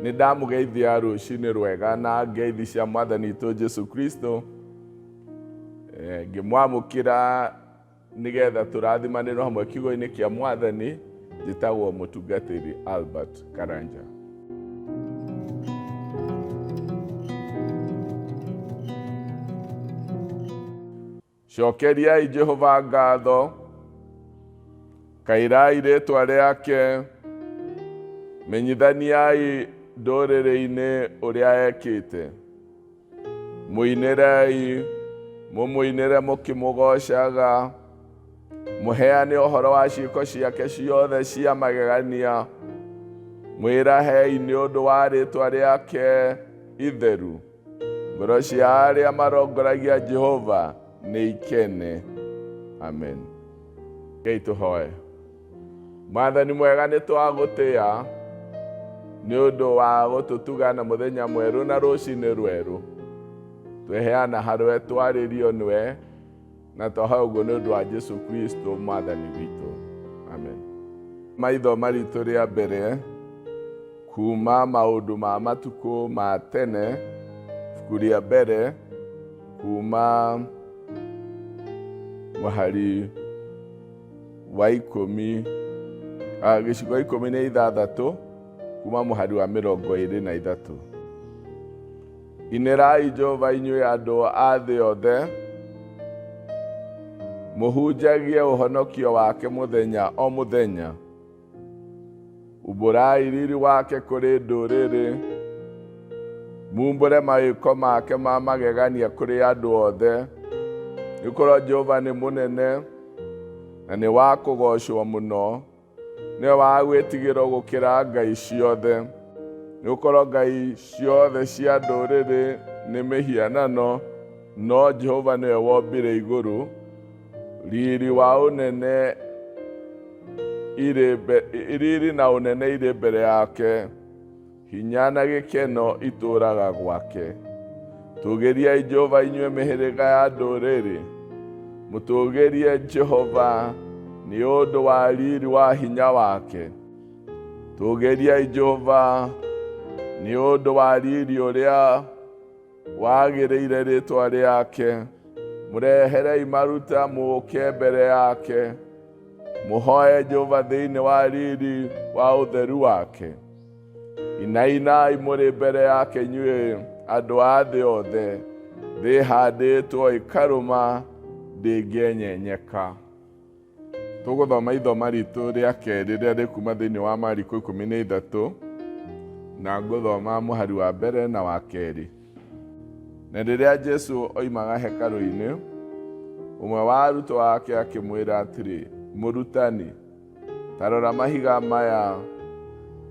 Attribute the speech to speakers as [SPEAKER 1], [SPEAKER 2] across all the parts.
[SPEAKER 1] Nĩ ndamũgeithia rũcinĩ rwega na ngeithi cia Mwathani witũ Jesu Kristo. Ngĩmwamũkĩra nĩgetha tũrathimanĩrwo hamwe kiugo-inĩ kĩa Mwathani. Njĩtagwo mũtungatĩri Albert Karanja. Cokeriai Jehova ngatho, kairai rĩtwa rĩake, menyithaniai ndũrĩrĩ-inĩ ũrĩa ekĩte. Mũinĩrei, mũmũinĩre mũkĩmũgoocaga, mũheane ũhoro wa ciĩko ciake ciothe cia magegania, mwĩrahei nĩ ũndũ wa rĩtwa rĩake itheru. Ngoro cia arĩa marongoragia Jehova nĩ ikene. Amen. Ngai tũhoe. Mwathani mwega, nĩ twagũtĩa nĩ ũndũ wa gũtũtuga na mũthenya mwerũ na rũcinĩ rwerũ. Tweheana harĩwe, twarĩrio nĩwe, na twahoya ũguo nĩ ũndũ wa Jesu Kristo Mwathani witũ. Amen. Maitho maritũ rĩa mbere kuma maũndũ ma matukũ ma tene, ibuku rĩa mbere kuma mũhari wa 10, gĩcigo 16, kuma mũhari wa 23. Inĩrai Jehova inyuĩ andũ a thĩ yothe, mũhunjagie ũhonokio wake mũthenya o mũthenya. Umbũrai riri wake kũrĩ ndũrĩrĩ, mumbũre mawĩko make ma magegania kũrĩ andũ othe. Nĩgũkorwo Jehova nĩ mũnene na nĩ wa kũgoocwo mũno, nĩwe wa gwĩtigĩrwo gũkĩra ngai ciothe. Nĩgũkorwo ngai ciothe cia ndũrĩrĩ nĩ mĩhianano, no Jehova nĩwe wombire igũrũ. Riri wa ũnene irĩ riri na ũnene irĩ mbere yake, hinya na gĩkeno itũũraga gwake. Tũgĩriai Jehova inyuĩ mĩhĩrĩga ya ndũrĩrĩ, mũtũgĩrie Jehova nĩ ũndũ wa riri wa hinya wake. Tũgĩriai Jehova nĩ ũndũ wa riri ũrĩa wagĩrĩire rĩtwa rĩake. Mũreherei maruta mũũke mbere yake, mũhoe Jehova thĩinĩ wa riri wa ũtheru wake. Inainai mũrĩ mbere yake inyuĩ andũ a thĩ othe. Thĩ ĩhandĩtwo ĩkarũma, ndĩngĩenyenyeka. Tũgũthoma ithoma ritũ rĩa kerĩ rĩrĩa rĩkuma thĩinĩ wa Mariko 13, na ngũthoma mũhari wa mbere na wa kerĩ. Na rĩrĩa Jesu oimaga hekarũ-inĩ, ũmwe wa arutwo ake akĩmwĩra atĩrĩ, Mũrutani, ta rora mahiga maya,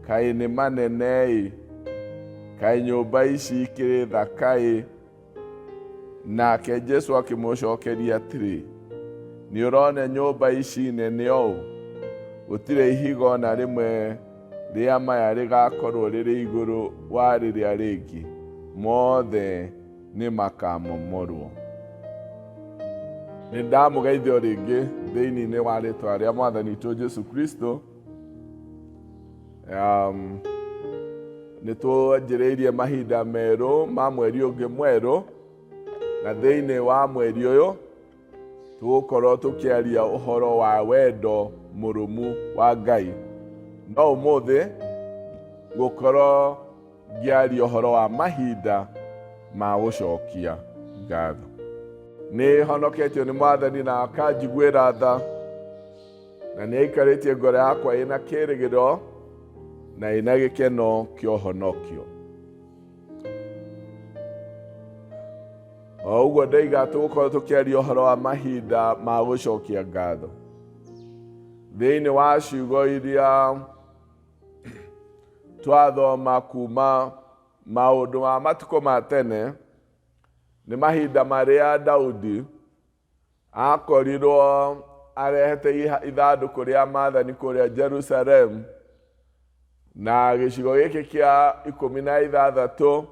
[SPEAKER 1] kaĩ nĩ manene-ĩ, kaĩ nyũmba ici ikĩrĩ thaka-ĩ. Nake Jesu akĩmũcokeria atĩrĩ, nĩ ũrona nyũmba ici nene ũũ? Gũtirĩ ihiga o na rĩmwe rĩa maya rĩgakorwo rĩrĩ igũrũ wa rĩrĩa rĩngĩ, mothe nĩ makamomorwo. Nĩ ndamũgeithia o rĩngĩ thĩinĩ wa rĩtwa rĩa Mwathani witũ Jesu Kristo. Nĩ twanjĩrĩirie mahinda merũ ma mweri ũngĩ mwerũ, na thĩinĩ wa mweri ũyũ tũgũkorwo tũkĩaria ũhoro wa wendo mũrũmu wa Ngai. No ũmũthĩ ngũkorwo ngĩaria ũhoro wa mahinda ma gũcokia ngatho. Nĩ honoketio nĩ Mwathani na akanjiguĩra tha, na nĩ aikarĩtie ngoro yakwa ĩna kĩĩrĩgĩrĩro na ĩna gĩkeno kĩa ũhonokio. O ũguo ndoiga, tũgũkorwo tũkĩaria ũhoro wa mahinda ma gũcokia ngatho. Thĩinĩ wa ciugo iria twathoma kuma maũndũ ma matukũ ma tene, nĩ mahinda marĩa Daudi akorirwo arehete ithandũkũ rĩa maathani kũrĩa Jerusalem, na gĩcigo gĩkĩ kĩa 16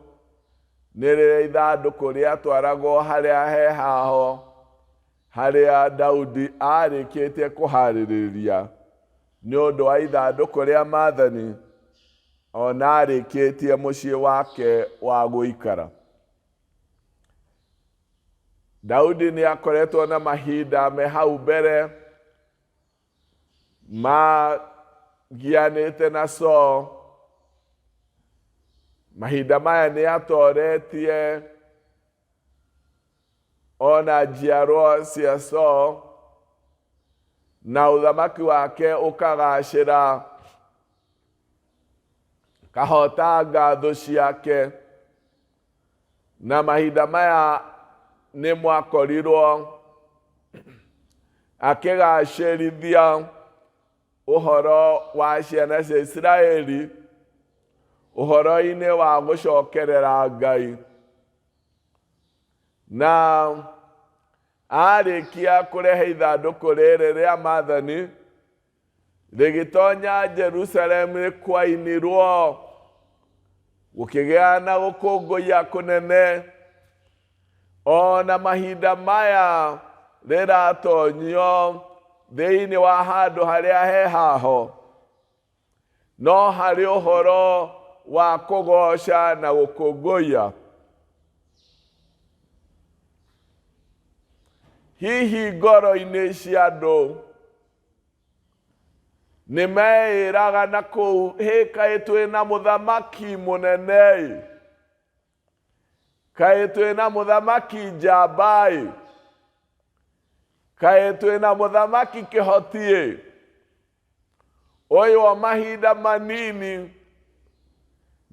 [SPEAKER 1] nĩ rĩrĩa ithandũkũ rĩatwaragwo harĩa he haho, harĩa Daudi arĩkĩtie kũharĩrĩria nĩ ũndũ wa ithandũkũ rĩa maathani. Ona arĩkĩtie mũciĩ wake wa gũikara. Daudi nĩ akoretwo na mahinda me hau mbere magianĩte na Saul. Mahinda maya nĩ atoretie ona njiarwa cia Saul na ũthamaki wake ũkagacĩra kahotanga thũ ciake. Na mahinda maya nĩ mwakorirwo akĩgacĩrithia ũhoro wa ciana cia Isiraeli ũhoro-inĩ wa gũcokerera Ngai. Na arĩkia kũrehe ithandũkũ rĩrĩ rĩa maathani rĩgĩtonya Jerusalemu nĩ kwainirwo gũkĩgĩa na gũkũngũiya kũnene. Ona mahinda maya rĩratonyio thĩinĩ wa handũ harĩa he haho, no harĩ ũhoro wa kũgoca na gũkũngũiya. Hihi ngoro-inĩ cia andũ nĩ meĩraga na kũu, hĩ kaĩ twĩ na mũthamaki mũnene-ĩ, kaĩ twĩ na mũthamaki njamba-ĩ, kaĩ twĩ na mũthamaki kĩhoti-ĩ. Ũyũ o mahinda manini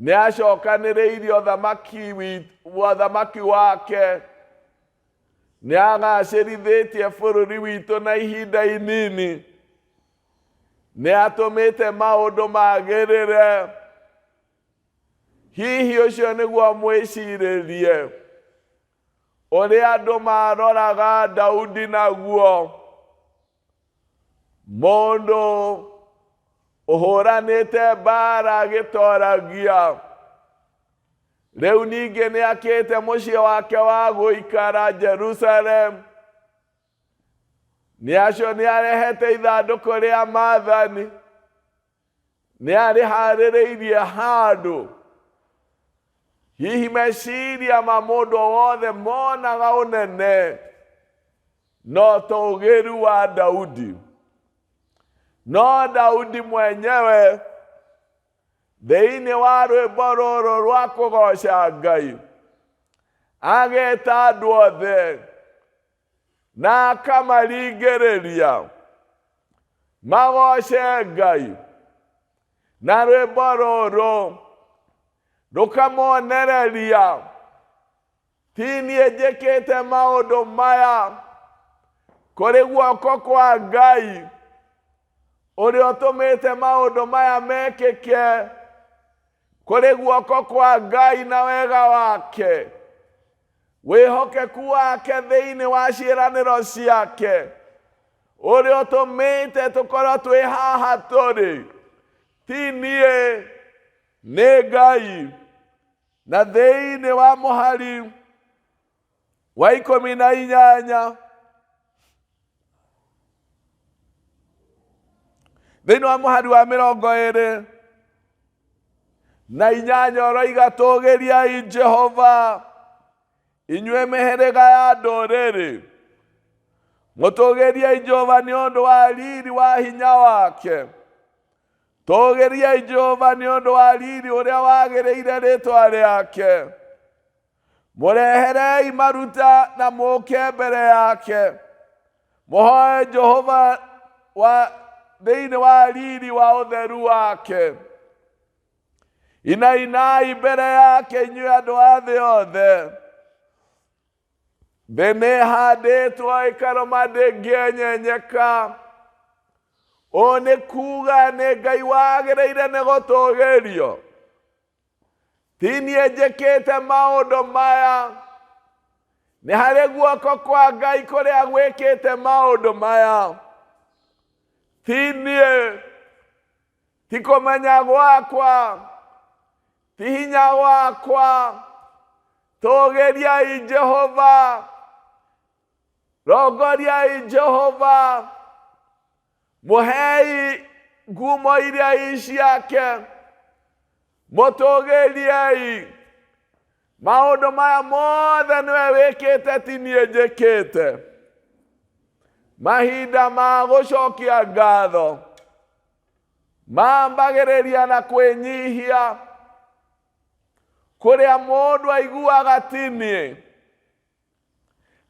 [SPEAKER 1] nĩ acokanĩrĩirie ũthamaki wake, nĩ agacĩrithĩtie bũrũri witũ na ihinda inini, nĩ atũmĩte maũndũ magĩrĩre. Hihi ũcio nĩguo mwĩcirĩrie ũrĩa andũ maroraga Daudi naguo, mũndũ ũhũranĩte mbara agĩtoragia. Rĩu ningĩ nĩ akĩte mũciĩ wake wa gũikara Jerusalem. Nĩ acio nĩ arehete ithandũkũ rĩa maathani, nĩ arĩharĩrĩirie handũ. Hihi meciria ma mũndũ o wothe monaga ũnene no tũgĩru wa Daudi. No Daudi mwenyewe thĩinĩ wa rwĩmbo rũrũ rwa kũgoca Ngai ageta andũ othe na akamaringĩrĩria magoce Ngai, na rwĩmbo rũrũ rũkamonereria ti niĩ njĩkĩte maũndũ maya, kũrĩ guoko kwa Ngai ũrĩa ũtũmĩte maũndũ maya mekĩke, kũrĩ guoko kwa Ngai na wega wake, wĩhokeku wake thĩinĩ wa ciĩranĩro ciake, ũrĩa ũtũmĩte tũkorwo twĩ haha tũrĩ, ti niĩ, nĩ Ngai. Na thĩinĩ wa mũhari wa 18, thĩinĩ wa mũhari wa 28 ũroiga, tũgĩriai Jehova inyuĩ mĩhĩrĩga ya ndũrĩrĩ, mũtũgĩriai Jehova nĩ ũndũ wa riri wa hinya wake, tũgĩriai Jehova nĩ ũndũ wa riri ũrĩa wagĩrĩire rĩtwa rĩake, mũreherei maruta na mũke mbere yake, mũhoe Jehova wa thĩinĩ wa riri wa ũtheru wake. Inainai mbere yake inyuĩ andũ a thĩ othe. Thĩ nĩ ĩhandĩtwo ĩkarũma ndĩngĩenyenyeka. Ũũ nĩ kuga nĩ Ngai wagĩrĩire nĩ gũtũgĩrio. Ti niĩ njĩkĩte maũndũ maya, nĩ harĩ guoko kwa Ngai kũrĩa gwĩkĩte maũndũ maya. Ti niĩ, ti kũmenya gwakwa, ti hinya wakwa. Tũgĩriai Jehova, rongoriai Jehova, mũhei ngumo iria i ciake. Mũtũgĩriei. Maũndũ maya mothe nĩwe wĩkĩte, ti niĩ njĩkĩte. Mahinda ma gũcokia ngatho mambagĩrĩria na kwĩnyihia, kũrĩa mũndũ aiguaga ti niĩ.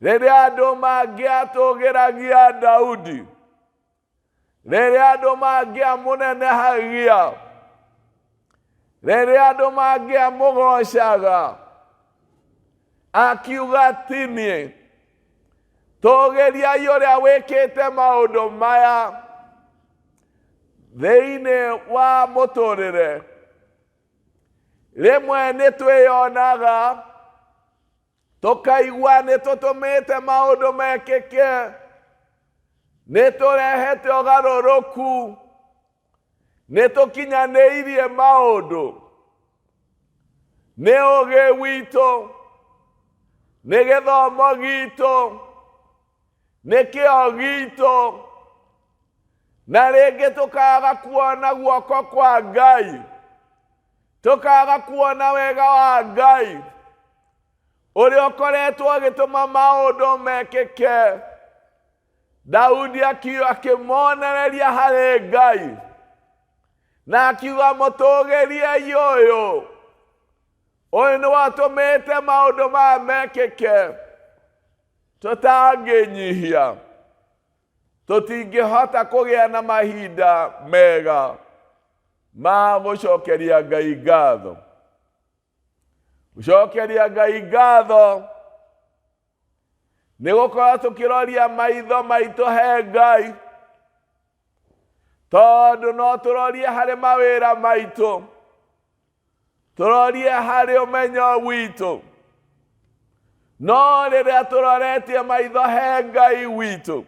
[SPEAKER 1] Rĩrĩa andũ mangĩatũgĩragia Daudi, rĩrĩa andũ mangĩamũnenehagia, rĩrĩa andũ mangĩamũgocaga, akiuga ti niĩ. Tũgĩriai ũrĩa wĩkĩte maũndũ maya thĩinĩ wa mũtũrĩre. Rĩmwe nĩ twĩyonaga tũkaigua nĩ tũtũmĩte maũndũ mekĩke, nĩ tũrehete ũgarũrũku, nĩ tũkinyanĩirie maũndũ, nĩ ũgĩ witũ, nĩ gĩthomo gitũ, nĩ kĩo gitũ, na rĩngĩ tũkaga kuona guoko kwa Ngai, tũkaga kuona wega wa Ngai ũrĩa ũkoretwo ũgĩtũma maũndũ mekĩke. Daudi akĩmonereria harĩ Ngai na akiuga, mũtũgĩriei ũyũ, ũyũ nĩ watũmĩte maũndũ maya mekĩke. Tũtangĩnyihia tũtingĩhota kũgĩa na mahinda mega ma gũcokeria Ngai ngatho. Gũcokeria Ngai ngatho nĩ gũkorwo tũkĩroria maitho maitũ he Ngai, tondũ no tũrorie harĩ mawĩra maitũ, tũrorie harĩ ũmenyo witũ, no rĩrĩa tũroretie maitho he Ngai witũ,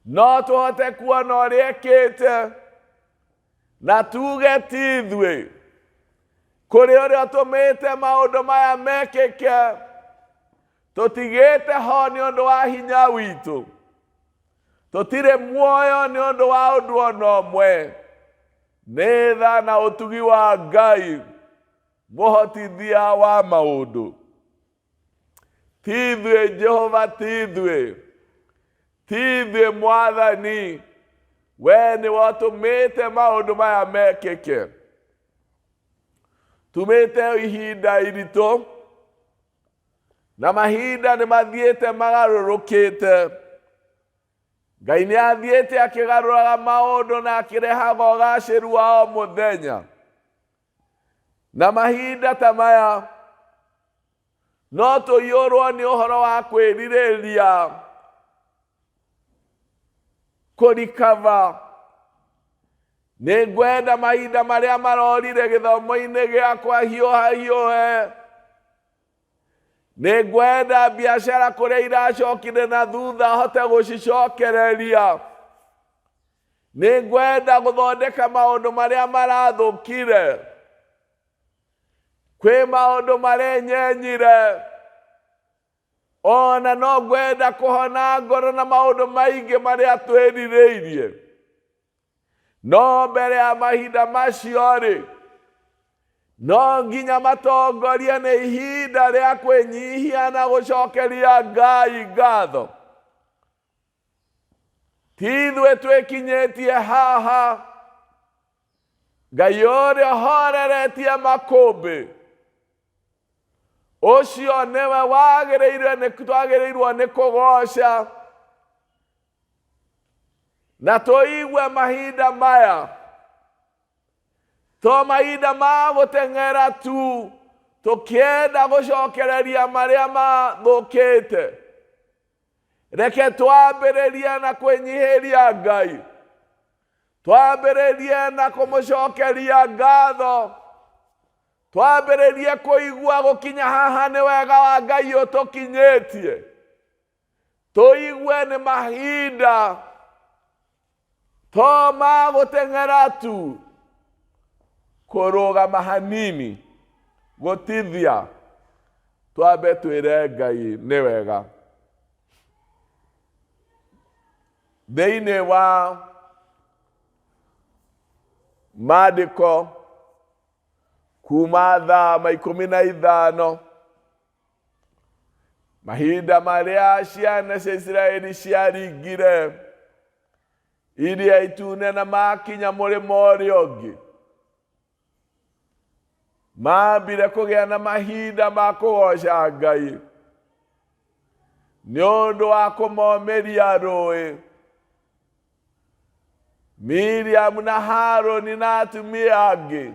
[SPEAKER 1] no tũhote kuona ũrĩa ekĩte na tuge ti ithuĩ, kũrĩ ũrĩa ũtũmĩte maũndũ maya mekĩke. Tũtigĩte ho nĩ ũndũ wa hinya witũ, tũtirĩ muoyo nĩ ũndũ wa ũndũ ona ũmwe, nĩ tha na ũtugi wa Ngai mũhotithia wa maũndũ. Ti ithuĩ Jehova, ti ithuĩ, ti ithuĩ Mwathani, we nĩwe ũtũmĩte maũndũ maya mekĩke. Tumĩte ihinda iritũ na mahinda nĩ mathiĩte magarũrũkĩte. Ngai nĩ athiĩte akĩgarũraga maũndũ na akĩrehaga ũgacĩru wa o mũthenya. Na mahinda ta maya no tũiyũrwo nĩ ũhoro wa kwĩrirĩria kũrikava. Nĩ ngwenda mahinda marĩa marorire gĩthomo-inĩ gĩakwa hiũha hiũhe. Nĩ ngwenda biacara kũrĩa iracokire na thutha hote gũcicokereria. Nĩ ngwenda gũthondeka maũndũ marĩa marathũkire. Kwĩ maũndũ marenyenyire, ona no ngwenda kũhona ngoro na maũndũ maingĩ marĩa twĩrirĩirie. No mbere ya mahinda macio rĩ, no nginya matongorie nĩ ihinda rĩa kwĩnyihia na gũcokeria Ngai ngatho. Ti ithuĩ twĩkinyĩtie haha, Ngai ũrĩa ũhoreretie makũmbĩ, ũcio nĩwe wagĩrĩirwo nĩ twagĩrĩirwo nĩ kũgoca na tũigue mahinda maya to mahinda ma gũteng'era tu tũkĩenda gũcokereria marĩa mathũkĩte. Reke twambĩrĩrie na kwĩnyihĩria Ngai, twambĩrĩrie na kũmũcokeria ngatho, twambĩrĩrie kũigua gũkinya haha nĩ wega wa Ngai ũtũkinyĩtie, tũigue nĩ mahinda to ma gũteng'era tu, kũrũgama hanini, gũtithia, twambe twĩre Ngai nĩ wega. Thĩinĩ wa maandĩko. Kuma thaa 15, mahinda marĩa ciana cia Isiraeli ciaringire Iria Itune na makinya mũrĩmo ũrĩa ũngĩ, mambire kũgĩa na mahinda ma kũgoca Ngai nĩ ũndũ wa kũmomĩria rũĩ. Miriamu na Harũni na atumia angĩ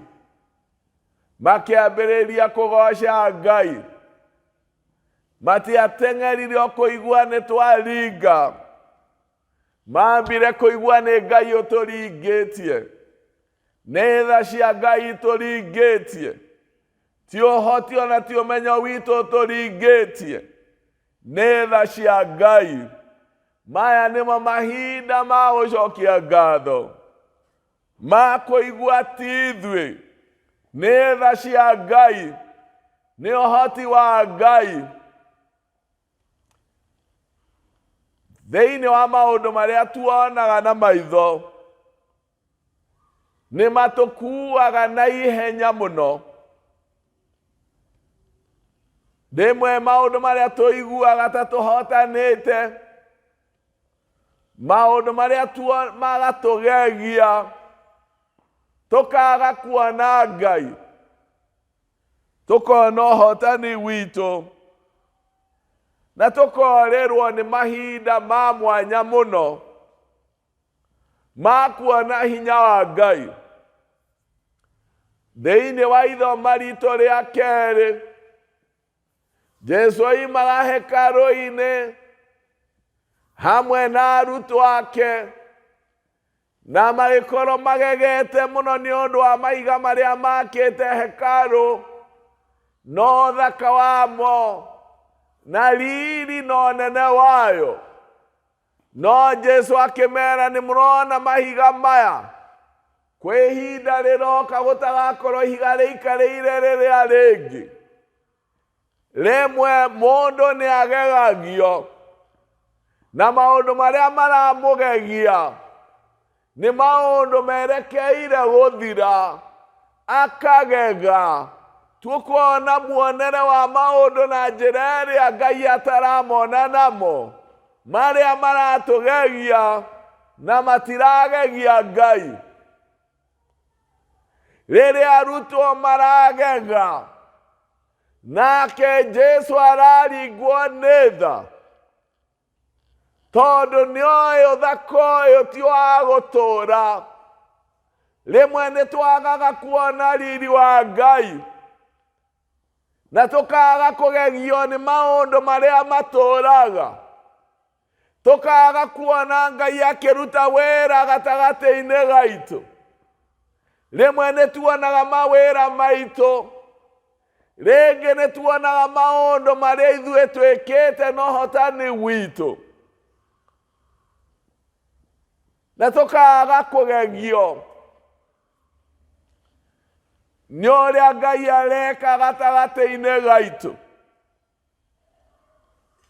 [SPEAKER 1] makĩambĩrĩria kũgoca Ngai. Matiateng'erire o kũigua nĩ twaringa, mambire kũigua nĩ Ngai ũtũringĩtie, nĩ tha cia Ngai itũringĩtie, ti ũhoti ona ti ũmenyo witũ ũtũringĩtie, nĩ tha cia Ngai. Maya nĩmo mahinda ma gũcokia ngatho, ma kũigua ti ithuĩ, nĩ tha cia Ngai, nĩ ũhoti wa Ngai. Thĩinĩ wa maũndũ marĩa tuonaga na maitho, nĩ matũkuaga na ihenya mũno. Rĩmwe maũndũ marĩa tũiguaga ta tũhotanĩte, maũndũ marĩa magatũgegia, tũkaga kuona Ngai, tũkona ũhotani witũ, na tũkorĩrwo nĩ mahinda ma mwanya mũno ma kuona hinya wa Ngai. Thĩinĩ wa ithoma ritũ rĩa kerĩ, Jesu oimaga hekarũ-inĩ hamwe na arutwo ake, na magĩkorwo magegete mũno nĩ ũndũ wa mahiga marĩa makĩte hekarũ, na ũthaka wamo, na riri na ũnene wayo. No Jesu akĩmera, nĩ mũrona mahiga maya? Kwĩ ihinda rĩroka gũtagakorwo ihiga rĩikarĩire rĩrĩa rĩngĩ. Rĩmwe mũndũ nĩ agegagio na maũndũ marĩa maramũgegia nĩ maũndũ merekeire gũthira, akagega. Tũkona muonere wa maũndũ na njĩra ĩrĩa Ngai ataramona namo, marĩa maratũgegia na matiragegia Ngai. Rĩrĩa arutwo maragega, nake Jesu araringwo nĩ tha, tondũ nĩoĩ ũthaka ũyũ ti wa gũtũũra. Rĩmwe nĩ twagaga kuona riri wa Ngai na tũkaga kũgegio nĩ maũndũ marĩa matũũraga, tũkaga kuona Ngai akĩruta wĩra gatagatĩ-inĩ gaitũ. Rĩmwe nĩ tuonaga mawĩra maitũ, rĩngĩ nĩ tuonaga maũndũ marĩa ithuĩ twĩkĩte na ũhotani witũ, na tũkaga kũgegio nĩ ũrĩa Ngai areka gatagatĩ-inĩ gaitũ.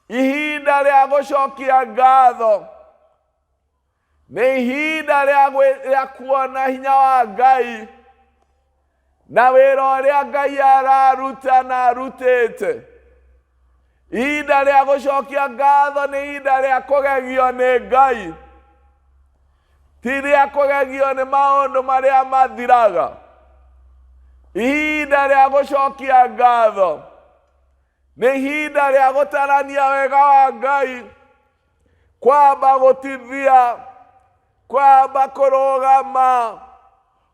[SPEAKER 1] Ihinda rĩa gũcokia ngatho nĩ ihinda rĩa kuona hinya wa Ngai na wĩra ũrĩa Ngai araruta na arutĩte. Ihinda rĩa gũcokia ngatho nĩ ihinda rĩa kũgegio nĩ Ngai, ti rĩa kũgegio nĩ maũndũ marĩa mathiraga. Ihinda rĩa gũcokia ngatho nĩ ihinda rĩa gũtarania wega wa Ngai, kwamba gũtithia, kwamba kũrũgama,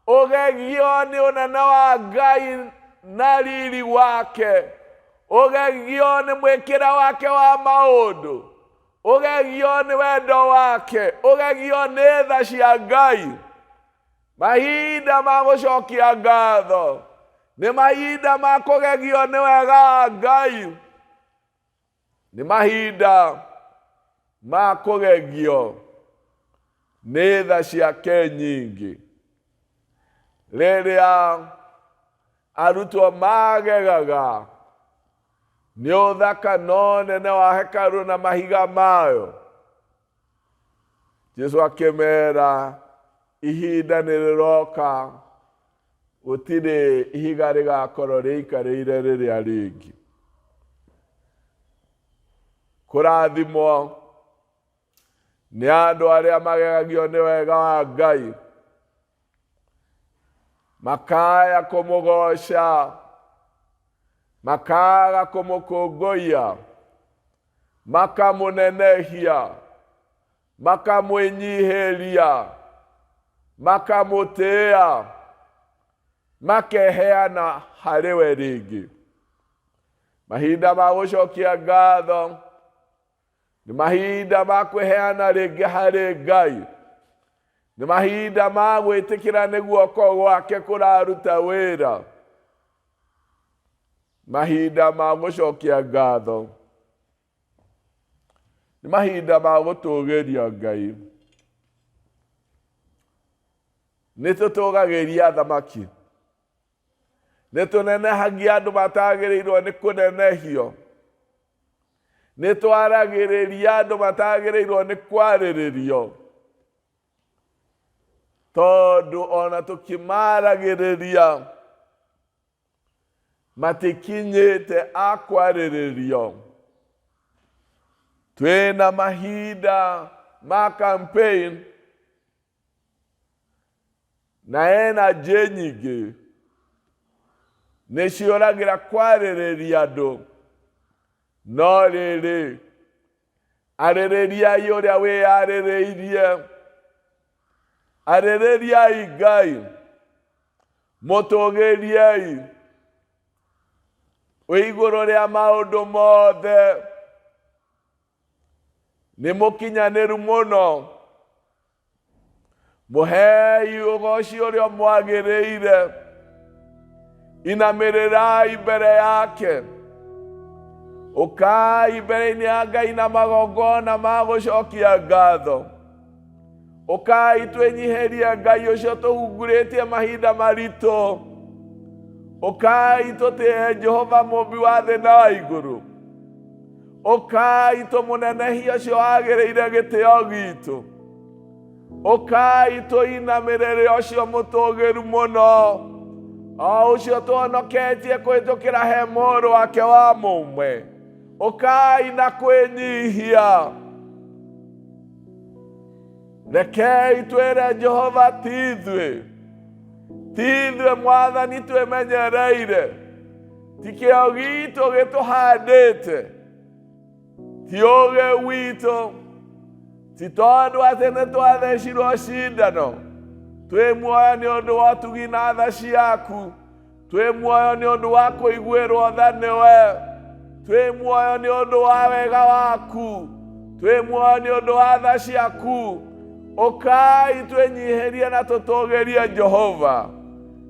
[SPEAKER 1] ũgegio nĩ ũnene wa Ngai na riri wake, ũgegio nĩ mwĩkĩre wake wa maũndũ, ũgegio nĩ wendo wake, ũgegio nĩ tha cia Ngai. Mahinda ma gũcokia ngatho nĩ mahinda ma kũgegio nĩ wega wa Ngai, nĩ mahinda ma kũgegio nĩ tha ciake nyingĩ. Rĩrĩa arutwo magegaga nĩ ũthaka na ũnene wa hekarũ na mahiga mayo, Jesu akĩmera, ihinda nĩ rĩroka. Gũtirĩ ihiga rĩgakorwo rĩikarĩire rĩrĩa rĩngĩ. Kũrathimwo nĩ andũ arĩa magegagio nĩ wega wa Ngai, makaya kũmũgoca, makaga kũmũkũngũiya, makamũnenehia, makamwĩnyihĩria, makamũtĩĩa, makeheana harĩ we rĩngĩ. Mahinda ma gũcokia ngatho nĩ mahinda ma kwĩheana rĩngĩ harĩ Ngai, nĩ mahinda ma gwĩtĩkĩra nĩ guoko gwake kũraruta wĩra. Mahinda ma gũcokia ngatho nĩ mahinda ma gũtũgĩria Ngai. Nĩ tũtũgagĩria athamaki, nĩ tũnenehagia andũ matagĩrĩirwo nĩ kũnenehio, nĩ twaragĩrĩria andũ matagĩrĩirwo nĩ kwarĩrĩrio, tondũ ona tũkĩmaragĩrĩria matikinyĩte a kwarĩrĩrio. Twĩna mahinda ma campaign na energy nyingĩ nĩ ciũragĩra kwarĩrĩria andũ, no rĩrĩ, arĩrĩriai ũrĩa wĩyarĩrĩirie, arĩrĩriai Ngai, mũtũgĩriei wĩ igũrũ rĩa maũndũ mothe, nĩ mũkinyanĩru mũno, mũhei ũgoci ũrĩa mwagĩrĩire, inamĩrĩrai mbere yake, ũkai mbere-inĩ ya Ngai na magongona ma gũcokia ngatho, ũkai twĩnyihĩrie Ngai ũcio tũhungurĩtie mahinda maritũ, ũkai tũtĩe Jehova mũmbi wa thĩ na wa igũrũ, ũkai tũmũnenehie ũcio wagĩrĩire gĩtĩo gitũ, ũkai tũinamĩrĩre ũcio mũtũgĩru mũno, o ũcio tũhonoketie kũhĩtũkĩra he mũrũ wake wa mũmwe, ũkai na kwĩnyihia. Rekei twĩre Jehova, ti ithuĩ, ti ithuĩ Mwathani twĩmenyereire, ti kĩo gitũ gĩtũhandĩte, ti ũgĩ witũ, ti tondũ atĩ nĩ twathecirwo cindano, twĩ muoyo nĩ ũndũ wa ũtugi na tha ciaku, twĩ muoyo nĩ ũndũ wa kũiguĩrwo tha nĩwe, twĩ muoyo nĩ ũndũ wa wega waku, twĩ muoyo nĩ ũndũ wa tha ciaku. Ũkai twĩnyihĩrie na tũtũgĩrie Jehova,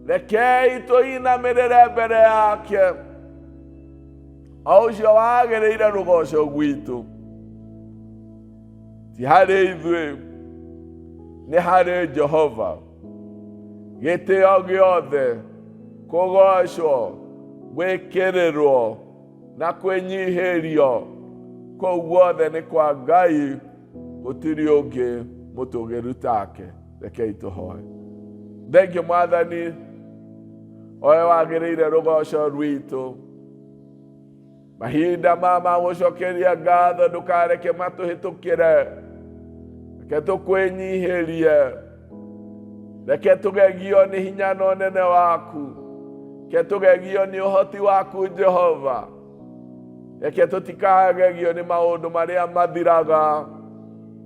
[SPEAKER 1] rekei tũinamĩrĩre mbere yake, o ũcio wagĩrĩire rũgoco gwitũ, ti harĩ ithuĩ, nĩ harĩ Jehova. Gĩtĩo gĩothe, kũgocwo, gwĩkĩrĩrwo na kwĩnyihĩrio kũu guothe nĩ kwa Ngai, gũtirĩ ũngĩ mũtũgĩru take. Rekei tũhoe. Thengiũ Mwathani, oe wagĩrĩire rũgoco rwitũ. Mahinda ma ma gũcokeria ngatho ndũkareke matũhĩtũkĩre, reke tũkwĩnyihĩrie, reke tũgegio nĩ hinya na ũnene waku, reke tũgegio nĩ ũhoti waku Jehova, reke tũtikagegio nĩ maũndũ marĩa mathiraga,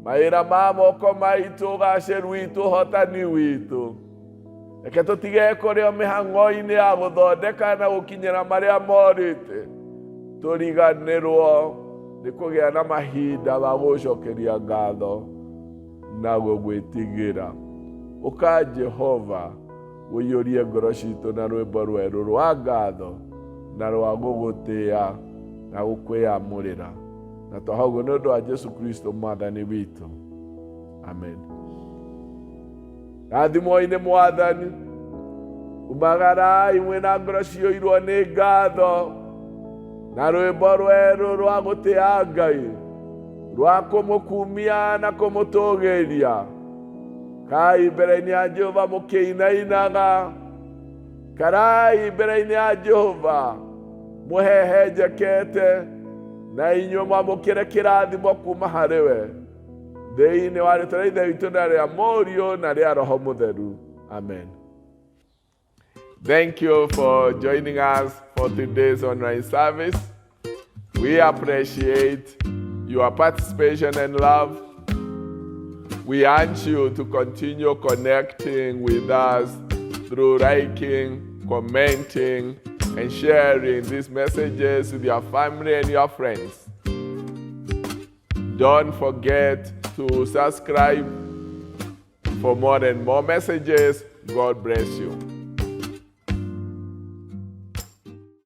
[SPEAKER 1] mawĩra ma moko maitũ, ũgacĩru witũ, ũhotani witũ. Reke tũtige kũrĩo mĩhang'o-inĩ ya gũthondeka na gũkinyĩra marĩa morĩte, tũriganĩrwo nĩ kũgĩa na mahinda ma gũcokeria ngatho na gũgwĩtigĩra. Ũka Jehova, ũiyũrie ngoro citũ na rwĩmbo rwerũ rwa ngatho na rwa gũgũtĩĩa na gũkwĩyamũrĩra, na twaha ũguo nĩ ũndũ wa Jesu Kristo Mwathani witũ, amen. Rathimwo-inĩ Mwathani, umagarai mwĩna ngoro ciyũirwo nĩ ngatho na rwĩmbo rwerũ rwa gũtĩa Ngai, rwa kũmũkumia na kũmũtũgĩria. Kai mbere-inĩ ya Jehova mũkĩinainaga. Karai mbere-inĩ ya Jehova mũhehenjekete, na inyuĩ mwamũkĩre kĩrathimo kuma harĩ we, thĩinĩ wa rĩtwa rĩa Ithe witũ na rĩa Mũriũ na rĩa Roho Mũtheru. Amen. Thank you for joining us for today's online service. We appreciate your participation and love. We urge you to continue connecting with us through liking, commenting, and sharing these messages with your family and your friends. Don't forget to subscribe for more and more messages. God bless you.